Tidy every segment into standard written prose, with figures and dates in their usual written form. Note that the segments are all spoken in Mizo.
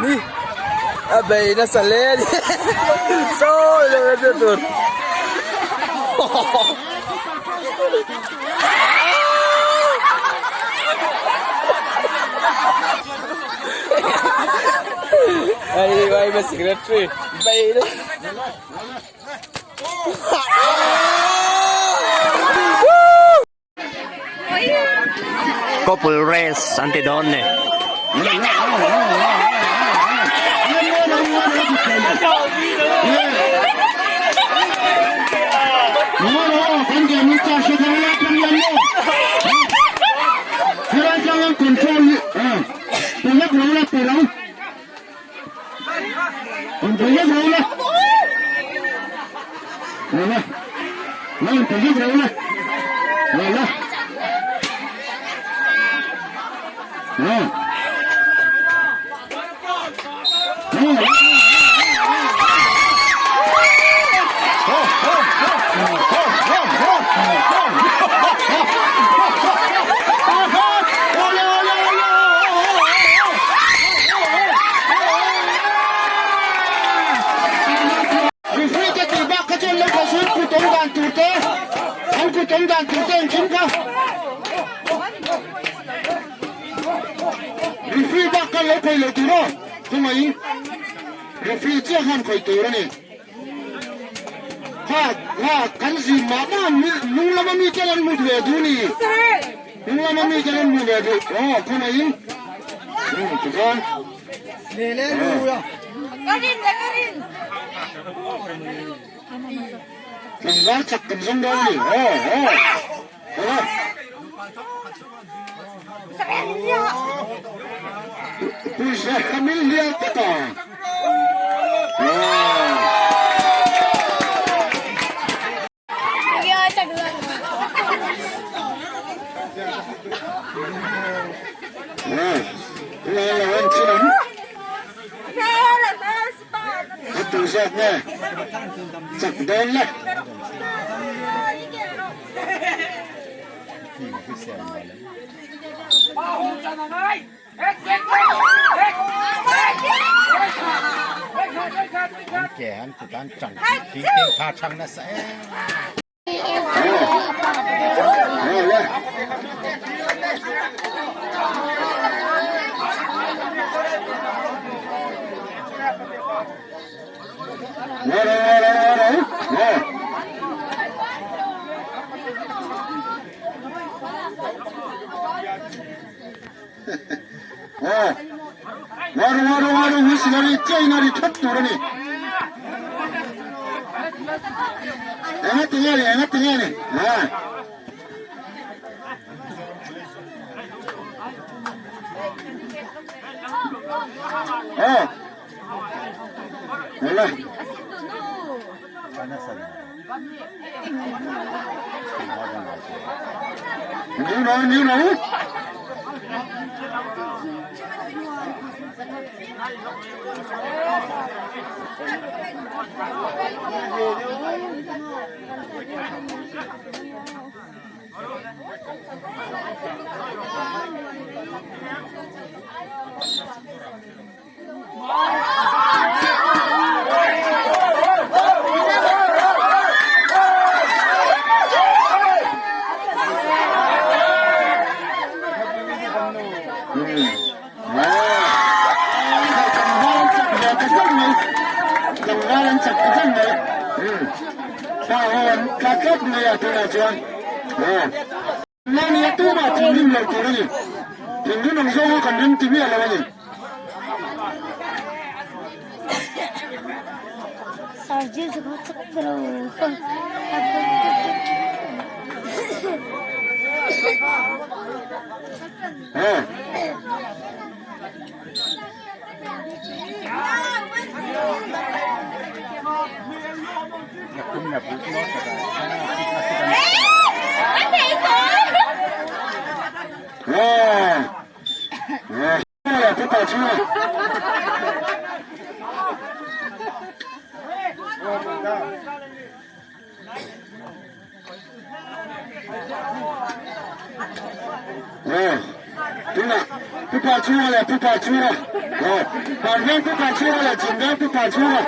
ni a bei nasa hle a ni sawi lo e hriat tur hei yma secretary bei nasa. Couple race an ti dawn ni. Referee te tih bak kha chuan lo kha suit kut awm dan tur te, an kut awm dan tur te engkim kha referee bak khan lo khawih lo tur aw, khawngaihin referee chiah khan khawih tur a ni. Kha kha kan zin mah mah hnung lama mi ten an hmu ve duh ni, hnung lama mi ten an hmu ve duh aw khawngaihin tikhan. Tlangval chak kan zawng dawn a ni. Aw aw aw. Puisa familia taka. Chak dawn la. Pu Pachhunga leh Pu Pachhunga. Aw, Vanveng Pu Pachhunga leh Chhimveng Pu Pachhunga.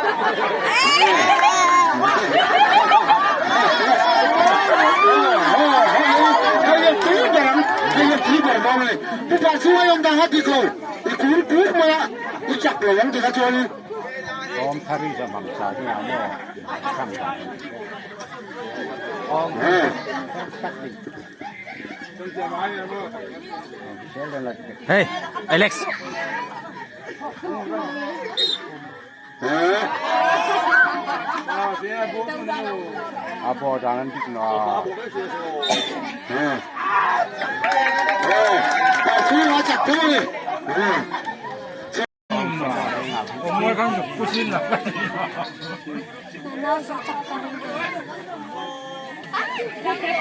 Hei hi tui ber ang, hei hi tui ber dawn a ni. Pu Pachhunga i awm dan kha dik lo, i kun kuk mai a, i chak lo ang tikha chuanin. Hey, Alex.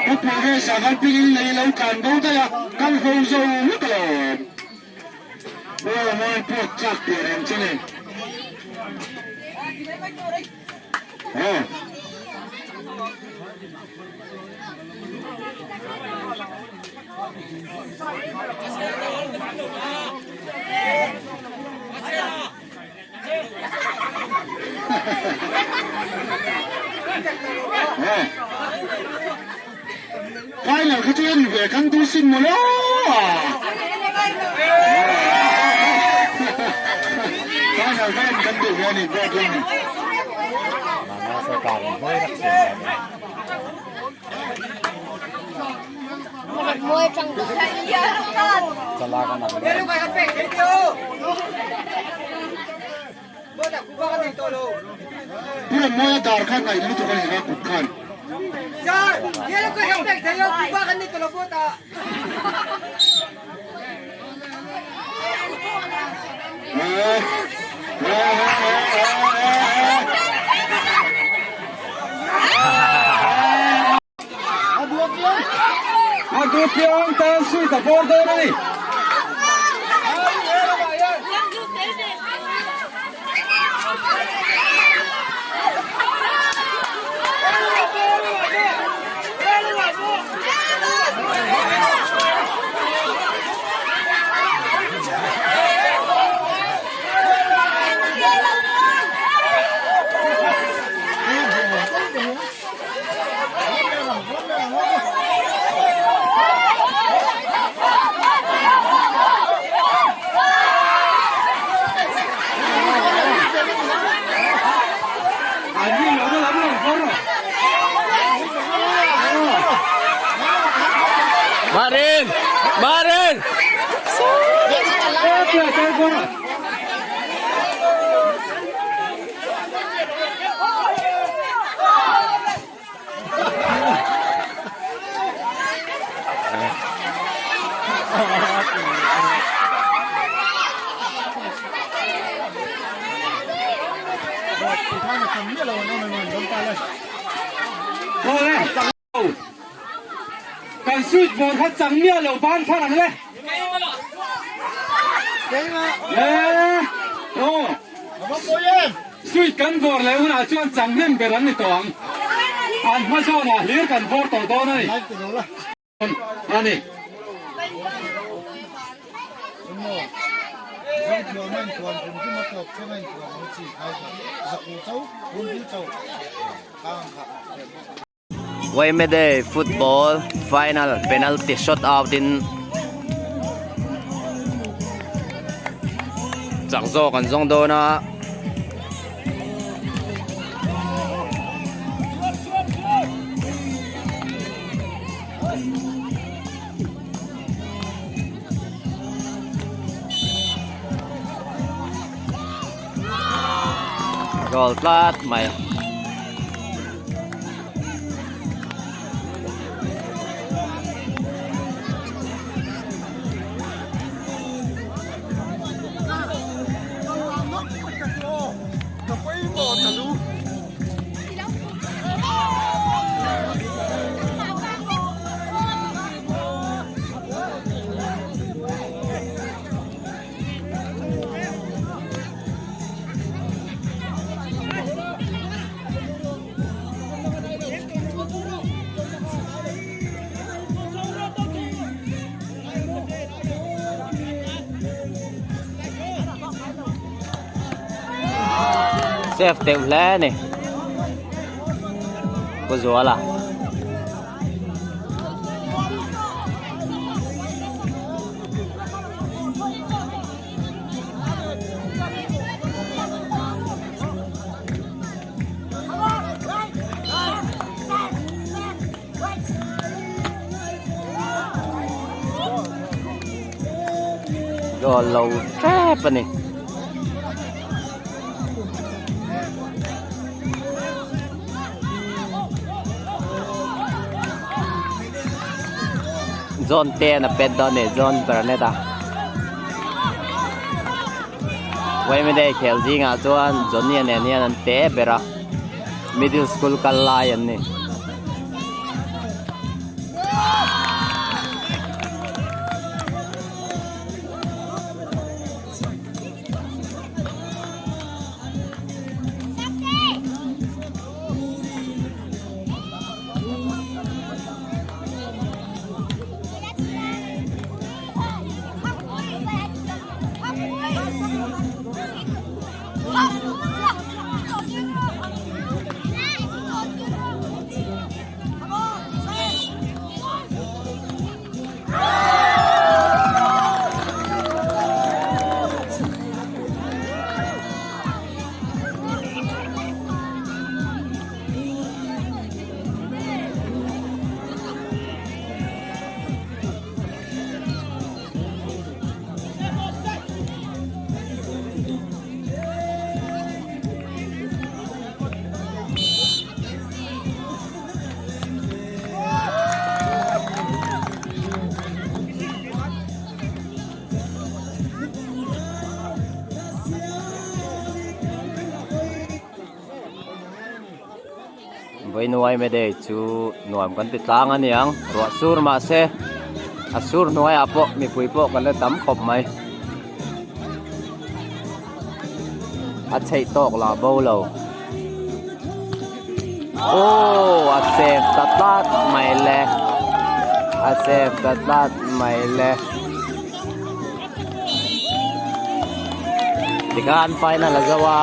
Pu Pravesh-a kan pingin lei lo tlan bo daih a, kan ho zo vek alawm. Aw mawi pawh chak teh reng che ni. Aw. Final kha chu en ve kan duh sin maw lo a. Final kha en kan duh ve a ni board lam. Pu Rammawia dar khan ngaih lutuk a ni kha kut khan. A duhpiang tan suit a bawr dawn a ni. Marin! Marin! Kan switch board kha chang miah lo ban thar ang le. Switch kan bawr leh hunah chuan chang hnem ber an ni tawh ang. An hma zawnah hlir kan bawr tawh dawn a ni. A ni. Waimede football final penalty shot out in chak zawk an zawng dawn a. Goal tlat mai. Save teuh hle a ni. Pu Zuala. Goal lo tep a ni. John te an a pet dawn a ni John Bernett a. Waimedei khel zingah chuan Johnny a nen hian an te ber a. Middle school kal lai an ni. Vawinuai May Day chu nuam kan ti tlang a niang ruah sur mahse a sur hnuaiah pawh mipui pawh kan la tam khawp mai a chheih tawk lah bo lo aw a save ta tlat mai le a save ta tlat mai le tikhan final a zo a.